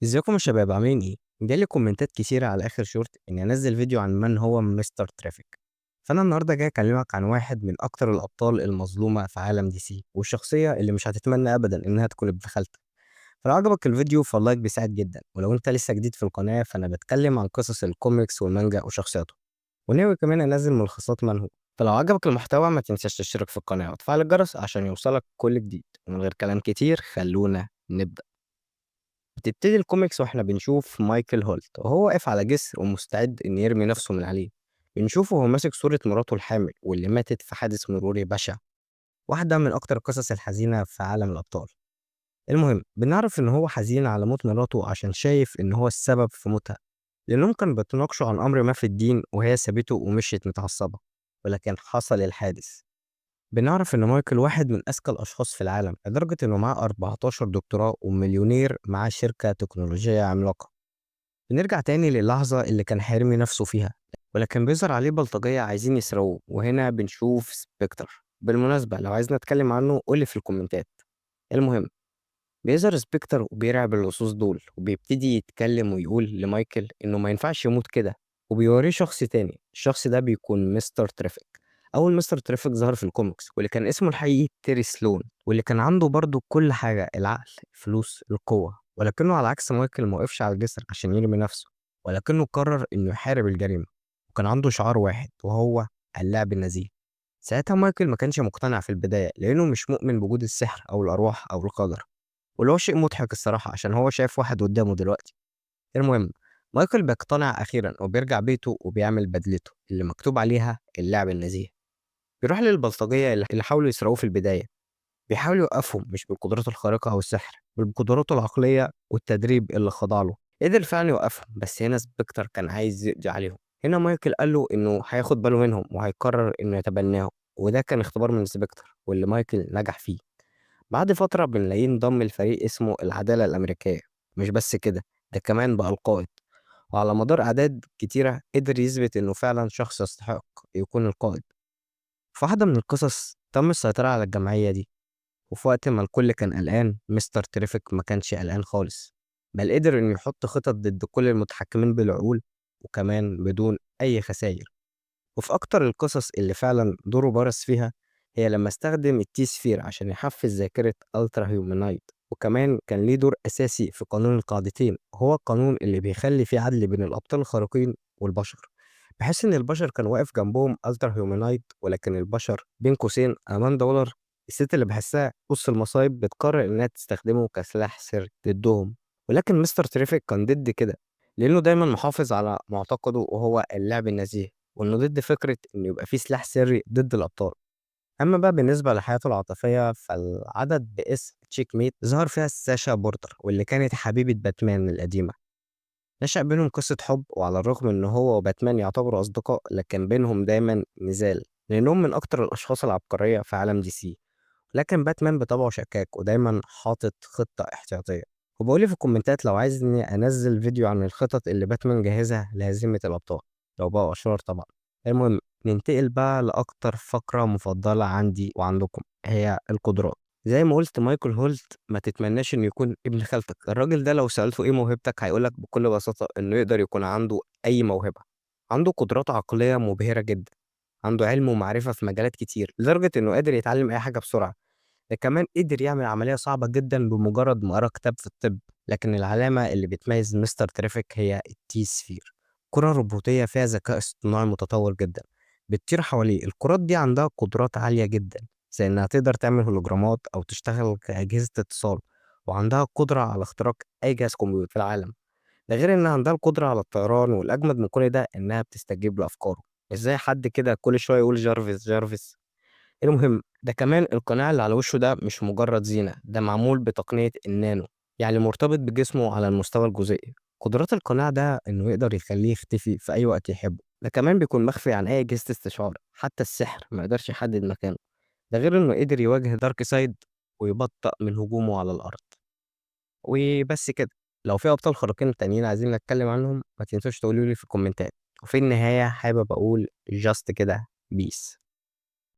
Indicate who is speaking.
Speaker 1: ازيكم يا شباب، عاملين ايه؟ جالي كومنتات كتيرة على اخر شورت اني انزل فيديو عن من هو مستر تريفيك. فانا النهارده جاي اكلمك عن واحد من اكتر الابطال المظلومة في عالم دي سي، والشخصية اللي مش هتتمنى ابدا انها تكون ابن خالتك. فلو عجبك الفيديو فال like بيساعد جدا، ولو انت لسه جديد في القناة فانا بتكلم عن قصص الكوميكس والمانجا وشخصياتهم، وناوي كمان انزل ملخصات منهم. فلو عجبك المحتوى ما تنساش تشترك في القناة وتفعل الجرس عشان يوصلك كل جديد. ومن غير كلام كتير خلونا نبدأ. بتبتدي الكوميكس واحنا بنشوف مايكل هولت وهو واقف على جسر ومستعد ان يرمي نفسه من عليه. بنشوفه وهو ماسك صورة مراته الحامل واللي ماتت في حادث مروري بشع، واحدة من أكتر القصص الحزينة في عالم الأبطال. المهم بنعرف إن هو حزين على موت مراته عشان شايف إن هو السبب في موتها، لأنهم كانوا بيتناقشوا عن أمر ما في الدين وهي سابته ومشيت متعصبة، ولكن حصل الحادث. بنعرف إن مايكل واحد من أذكى الأشخاص في العالم، لدرجة إنه معاه 14 دكتوراه ومليونير معاه شركة تكنولوجية عملاقة. بنرجع تاني للحظة اللي كان هيرمي نفسه فيها، ولكن بيظهر عليه بلطجية عايزين يسرقوه، وهنا بنشوف سبكتر. بالمناسبة لو عايزنا نتكلم عنه قولي في الكومنتات. المهم بيظهر سبكتر وبيرعب اللصوص دول، وبيبتدي يتكلم ويقول لمايكل إنه ما ينفعش يموت كده، وبيوريه شخص تاني. الشخص ده بيكون مستر تريفيك. أول مستر تريفيك ظهر في الكوميكس، واللي كان اسمه الحقيقي تيري سلون، واللي كان عنده برضه كل حاجة، العقل، الفلوس، القوة، ولكنه على عكس مايكل ما وقفش على الجسر عشان يرمي نفسه، ولكنه قرر إنه يحارب الجريمة، وكان عنده شعار واحد وهو اللعب النزيه. ساعتها مايكل ما كانش مقتنع في البداية لأنه مش مؤمن بوجود السحر أو الأرواح أو القدر، واللي هو شيء مضحك الصراحة عشان هو شايف واحد قدامه دلوقتي. المهم مايكل بيقتنع أخيرا وبيرجع بيته وبيعمل بدلته اللي مكتوب عليها اللعب النزيه. بيروح للبلطجية اللي حاولوا يسرقوه في البداية، بيحاول يوقفهم مش بالقدرات الخارقة أو السحر، بل بقدراته العقلية والتدريب اللي خضع له. قدر فعلا يوقفهم، بس هنا سبكتر كان عايز يقضي عليهم. هنا مايكل قال له إنه هياخد باله منهم وهيقرر إنه يتبناهم، وده كان اختبار من سبكتر واللي مايكل نجح فيه. بعد فترة بنلاقيه انضم لفريق اسمه العدالة الأمريكية. مش بس كده، ده كمان بقى القائد، وعلى مدار أعداد كتيرة قدر يثبت إنه فعلا شخص يستحق يكون القائد. في واحدة من القصص تم السيطرة على الجمعية دي، وفي وقت ما الكل كان قلقان مستر تريفيك ما كانش قلقان خالص، بل قدر إنه يحط خطط ضد كل المتحكمين بالعقول، وكمان بدون أي خسائر. وفي أكتر القصص اللي فعلا دوره برز فيها هي لما استخدم ال T-Sphere عشان يحفز ذاكرة ألترا هيومانايد، وكمان كان ليه دور أساسي في قانون القاعدتين، وهو القانون اللي بيخلي فيه عدل بين الأبطال الخارقين والبشر، بحيث إن البشر كان واقف جنبهم ألترا هيومانايد، ولكن البشر بين قوسين أماندا وولر الست اللي بحسها نص المصايب بتقرر إنها تستخدمه كسلاح سري ضدهم. ولكن مستر تريفيك كان ضد كده، لأنه دايما محافظ على معتقده وهو اللعب النزيه، وإنه ضد فكرة إنه يبقى فيه سلاح سري ضد الأبطال. أما بقى بالنسبة لحياته العاطفية فالعدد باسم تشيك ميت ظهر فيها ساشا بورتر، واللي كانت حبيبة باتمان القديمة. نشأ بينهم قصة حب، وعلى الرغم إن هو وباتمان يعتبروا أصدقاء لكن بينهم دايما نزال، لأنهم من أكتر الأشخاص العبقرية في عالم دي سي. لكن باتمان بطبعه شكاك ودايما حاطط خطة احتياطية. وبقولي في الكومنتات لو عايز إني أنزل فيديو عن الخطط اللي باتمان جاهزها لهزيمة الأبطال لو بقوا أشرار طبعا. المهم ننتقل بقى لأكتر فقرة مفضلة عندي وعندكم، هي القدرات. زي ما قلت مايكل هولت ما تتمناش إنه يكون ابن خالتك. الراجل ده لو سألته إيه موهبتك هيقولك بكل بساطة إنه يقدر يكون عنده أي موهبة. عنده قدرات عقلية مبهرة جدا، عنده علم ومعرفة في مجالات كتير لدرجة إنه قادر يتعلم أي حاجة بسرعة. ده كمان قدر يعمل عملية صعبة جدا بمجرد ما قرأ كتاب في الطب. لكن العلامة اللي بتميز مستر تريفيك هي ال T-Sphere، كرة روبوتية فيها ذكاء اصطناعي متطور جدا بتطير حواليه. الكرات دي عندها قدرات عالية جدا، زي إنها تقدر تعمل هولوجرامات أو تشتغل كأجهزة اتصال، وعندها قدرة على اختراق أي جهاز كمبيوتر في العالم. ده غير إن عندها القدرة على الطيران، والأجمد من كل ده إنها بتستجيب لأفكاره، مش زي حد كده كل شوية يقول جارفيس جارفيس. المهم ده كمان القناع اللي على وشه ده مش مجرد زينة، ده معمول بتقنية النانو، يعني مرتبط بجسمه على المستوى الجزيئي. قدرات القناع ده إنه يقدر يخليه يختفي في أي وقت يحبه. ده كمان بيكون مخفي عن أي أجهزة استشعار، حتى السحر ما يقدرش يحدد مكانه. ده غير إنه قدر يواجه دارك سايد ويبطأ من هجومه على الأرض. وبس كده، لو في أبطال خارقين تانيين عايزين نتكلم عنهم ما تنسوش تقولوا لي في الكومنتات. وفي النهاية حابب أقول just كده peace.